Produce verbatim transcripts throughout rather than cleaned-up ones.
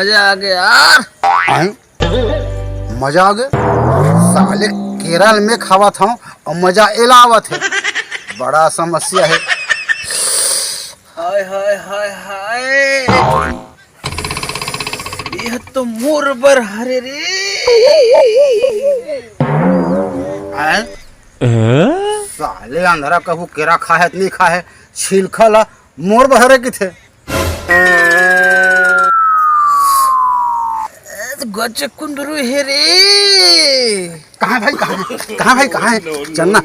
मजा आ गया यार। आय? मजा आ गया? साले केरल में खावत हूँ और मजा एला आवत है। बड़ा समस्या है। हाय, हाय, हाय, हाय। यह तो मोर बर हरे रे। आय? साले अंधरा कहू केरा खा है, नहीं खा है, छिलका ला मोर बर हरे किथे। गच कुंदरू हे रे। कहाँ भाई, कहाँ है? कहाँ भाई, कहाँ है? चल ना,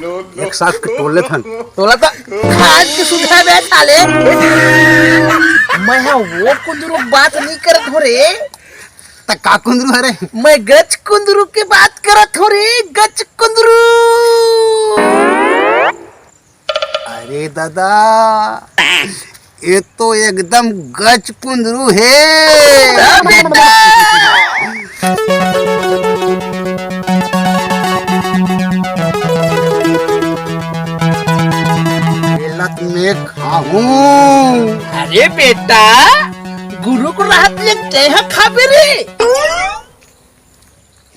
एक साथ के टोल लेथन। टोला तो खाद के सुधा बे साले। मैं हा वो कुंदरू बात नहीं करत हो रे। त का कुंदरू हरे? मैं गच कुंदरू के बात करत हो रे, गच कुंदरू। अरे दादा, ये तो एकदम गच कुंदरू है। हाँ बेटा। एला त मैं खाहूँ। अरे बेटा, गुरु को राहत ले तैं ह खाबे रे।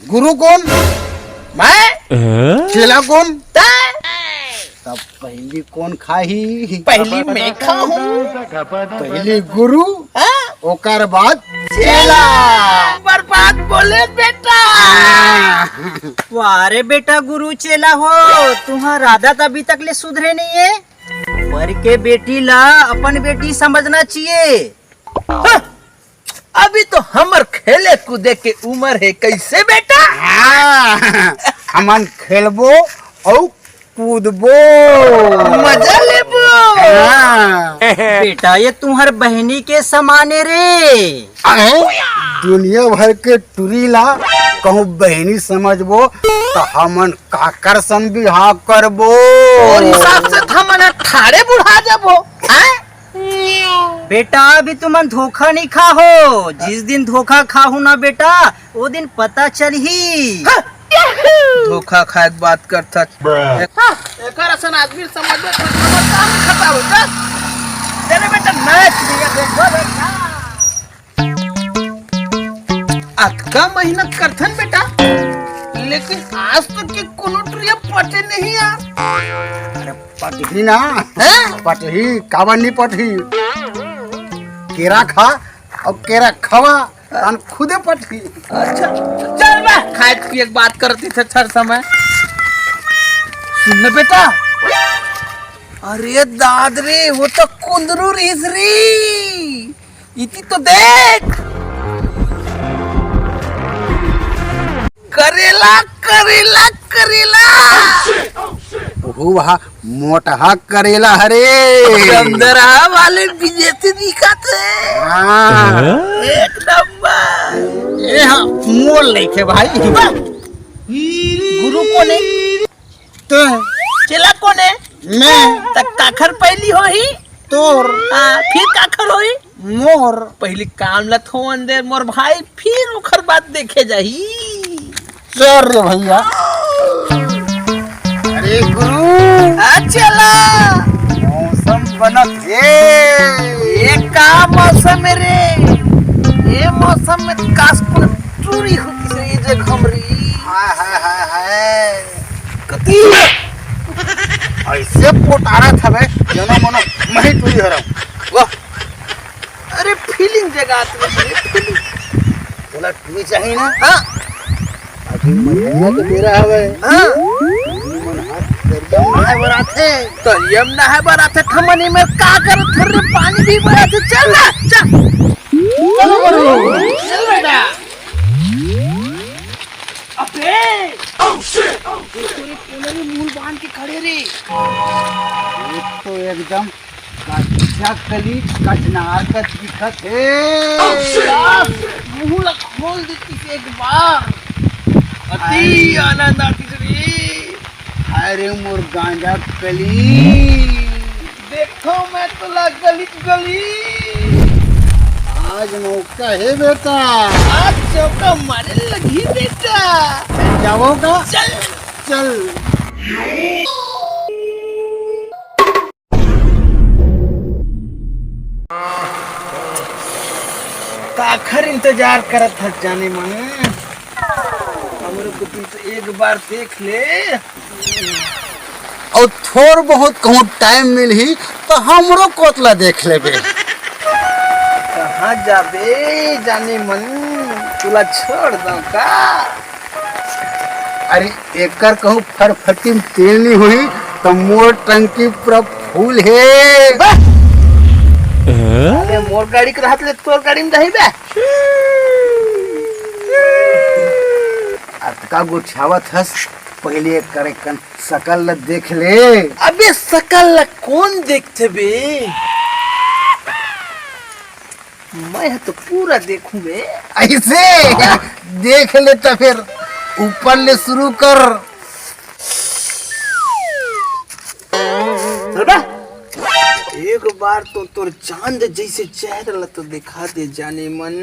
गुरु कोन? मैं? चेला कोन? तैं? तब पहिली कोन खाही? पहिली मैं खाहूँ। पहिली गुरु, हाँ? ओकर बाद चेला। बर्बाद बोले बेटा। हाँ। वाह रे बेटा, गुरु चेला हो, तुम्हारा आदत अभी तक ले सुधरे नहीं है। बर के बेटी ला अपन बेटी समझना चाहिए। हाँ। अभी तो हमर खेले कूदे के उमर हे, कैसे बेटा? हाँ, हमन खेलबो अउ कूदबो। मजा लेबो। हाँ। बेटा, ये तुम्हर बहिनी के समान ए रे। अरे, दुनिया भर के टुरी ला कहूँ बहिनी समझबो, त हमन काकर सन बिहाव करबो? और हिसाब से त हमन ह ठाड़े बुढ़ा जाबो। हाँ? बेटा, अभी तुमन धोखा नहीं खाहो। जिस दिन धोखा खाहू ना बेटा, वो दिन पता चलही। हाँ। धोखा खाए के बात करथस। हाँ, एकर असन आदमी समझ में तो समझदार नहीं खता हो, चल। चले बेटा, नाच दिया देखो बेटा। अतका मेहनत करथन बेटा, लेकिन आज तक के कोनो टुरिया पटे नहीं यार। अरे पटही ना। हैं? पटही, काबर नहीं पटही? केरा खा और केरा खवा, तन खुदे पटही। अच्छा, चल बे, खाए पिए के बात करती थे हर समय। सुन ना बेटा, अरे दाद रे, वो तो कुंदरू रिहिस री। इति तो देख। करेला, करेला, करेला। ओहू वहा मोटहा करेला हरे। चंद्रहा वाले विदेशी दिखत हे। हाँ। एक नंबर। ए हाँ, मोर लेके भाई। गुरु कोने? तैं। चेला कोने? मैं। त काखर पहिली होही? तोर। हाँ, फिर काखर होही? मोर। पहिली काम ल थोन दे मोर भाई, फिर ओखर बाद देखे जाही। चल रे भैया। अरे गुरु। हाँ चेला। मौसम बनत हे। ये का मौसम हे रे? ये मौसम में कास कुन टूरी हो किसे ये जगह हमरी। हाय हाय हाय हाय। कती ऐसे पोटारत हवे, जनो मनो मही टूरी हरम। वाह। अरे फीलिंग जगात में फीलिंग। तोला टूरी चाहिए ना? हाँ। अभी महीना के बेरा हवे। हाँ। मन हाथ करिया में नहाए बर आथे। करिया में नहाए बर आथे, थमन में का करत हर रे, पानी भी बरत हे, चल ना, चल। चलो, चलो, चल बेटा। अबे! ये तो रे कोने में मूल बांध के खड़े रे। ये तो एकदम कच्चा कली कचनार का दिखत हे। मुंह ला खोल देती से एक बार। अति आनंद आती से रे। अरे मोर गांजा कली। देखो मैं तोला गली गली। आज मौका हे बेटा। आज चौका मारे लगी बेटा। जावो का? चल। चल। आखिर इंतजार करत हस जाने मन, हमरो को तुम तो एक बार देख ले। अउ थोर बहुत कहूँ टाइम मिलही त हमरो कोतला देख लेबे। कहाँ जाबे जाने मन, तुला छोड़ दो का? अरे एकर कहूँ फरफटी में तेल नहीं हुई त मोर टंकी पूरा फुल हे। अरे मोर गाड़ी के रहत ले तोर गाड़ी में दही बे। अतका गोठियावत हस, पहले एकर कन सकल ल देख ले। अबे सकल ल कौन देखथे बे? मैं ह तो पूरा देखूं बे। ऐसे देख ले त फिर ऊपर ले शुरू कर। अबे, एक बार तो तोर चांद जैसे चेहरा ल तो दिखा दे जाने मन।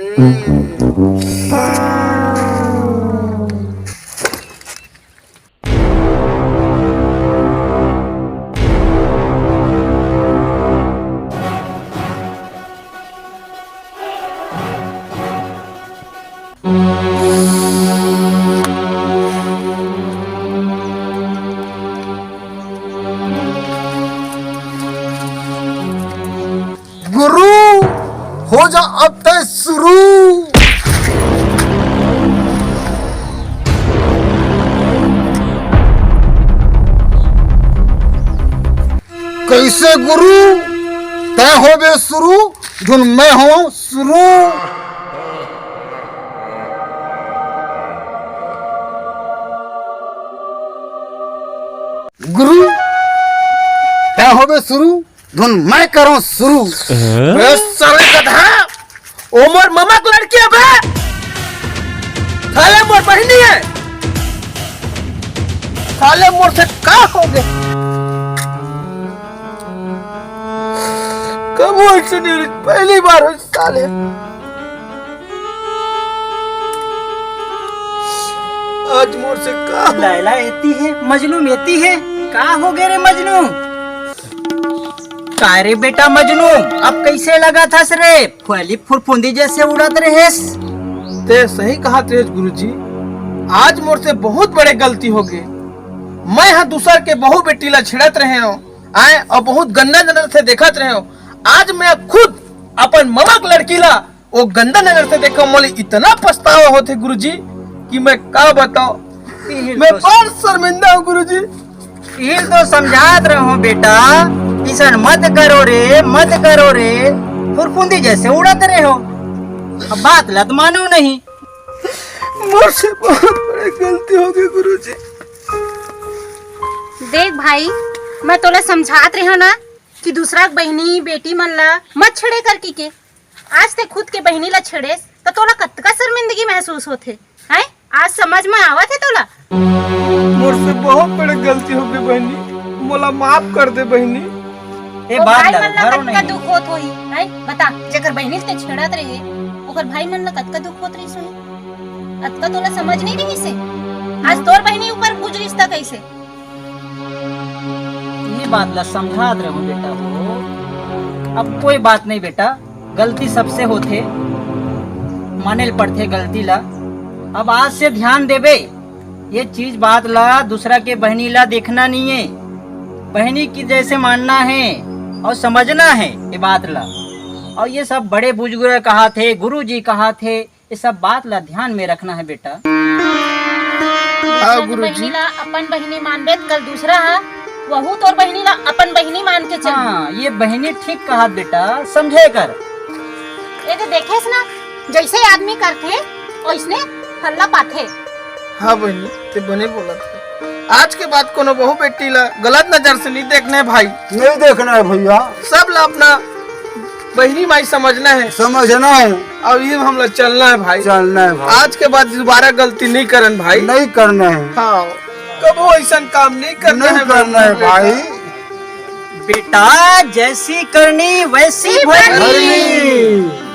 गुरु, हो जा अब तय शुरू। कैसे गुरु? तय होबे शुरू, धुन मैं हो शुरू। गुरु, तय होबे शुरू, धुन मैं करो शुरू। बे साले गधा, ओ मोर ममा के लड़की है बे। साले मोर बहिनी है। साले मोर से का हो गए? कबो ऐसे नहीं हुई, पहली बार हो साले। आज मोर से का हो? लैला एती है, मजनू एती है। का हो गए रे मजनू? का रे बेटा मजनू, अब कैसे लगत हस रे? फुहली फुरफुंदी जैसे उड़त रहेस। ते सही कहत रहेस गुरुजी, आज मोर से बहुत बड़े गलती हो गए। मैं ह दूसर के बहू बेटी ला छेड़त रहे हो, आए और बहुत गंदा नजर से देखत रहे हो। आज मैं खुद अपन ममा के लड़की ला वो गंदा नजर से देखो, मोला इतना पछतावा होथे गुरुजी कि मैं का बताओ। इही मैं तो बड़ शर्मिंदा हूँ गुरुजी। इही तो समझात रहो बेटा, इसन मत करो रे, मत करो रे, फुरफुंदी जैसे उड़त रहे हो, अब बात लत मानो नहीं। मोर से बहुत बड़े गलती हो गई गुरुजी। देख भाई, मैं तोला समझात रहे हो ना कि दूसरा के बहिनी बेटी मन ला मत छेड़े करके के। आज ते खुद के बहिनी ला छेड़ेस, त तोला कतका शर्मिंदगी महसूस होथे, हैं? आज समझ में आवत हे तोला? मोर से बहुत बड़े गलती हो गई बहिनी, मोला माफ कर दे बहिनी। ए वो बात भाई ला मन ला घरो कतका नहीं। दुख होत होही, हैं? बता, जेकर बहिनी ते छेड़त रहे, ओकर भाई मन ला कतका दुख होत रहिस होही? अतका तोला समझ नहीं रहिस हे? आज तोर बहिनी ऊपर गुजरिस त कैसे? ये बात ला समझात रहूं बेटा हो। अब कोई बात नहीं बेटा, गलती सबसे होथे, माने ल पड़थे गलती ला। अब आज से ध्यान देबे, ये चीज बात ला दूसरा के बहनी ला देखना नहीं है, बहनी की जैसे मानना है और समझना है ये बात ला। और ये सब बड़े बुजुर्ग कहा थे, गुरु जी कहा थे, ये सब बात ला ध्यान में रखना है बेटा। हाँ, आज गुरुजी। बहिनी ला अपन बहिनी मानबे त कल दूसरा हा वहू तोर बहिनी ला अपन बहिनी मान के चल। हाँ, ये बहिनी ठीक कहा बेटा, समझे कर। ये तो देखेस ना, जैसे आदमी करथे, ओइसने फल ला पाथे। हाँ बहिनी, ते बने बोलत हे। आज के बाद कोनो बहू बेटी ला गलत नजर से नहीं देखना है भाई। नहीं देखना है भैया। सब ला अपना बहिनी माई समझना है। समझना है। अब ये हमला चलना है भाई। चलना है भाई। आज के बाद दोबारा गलती नहीं करन भाई। नहीं करना है। हाँ, कबो ऐसा काम नहीं करना नहीं है करना है भाई। बेटा, जैसी करनी वैसी भरनी। भरनी।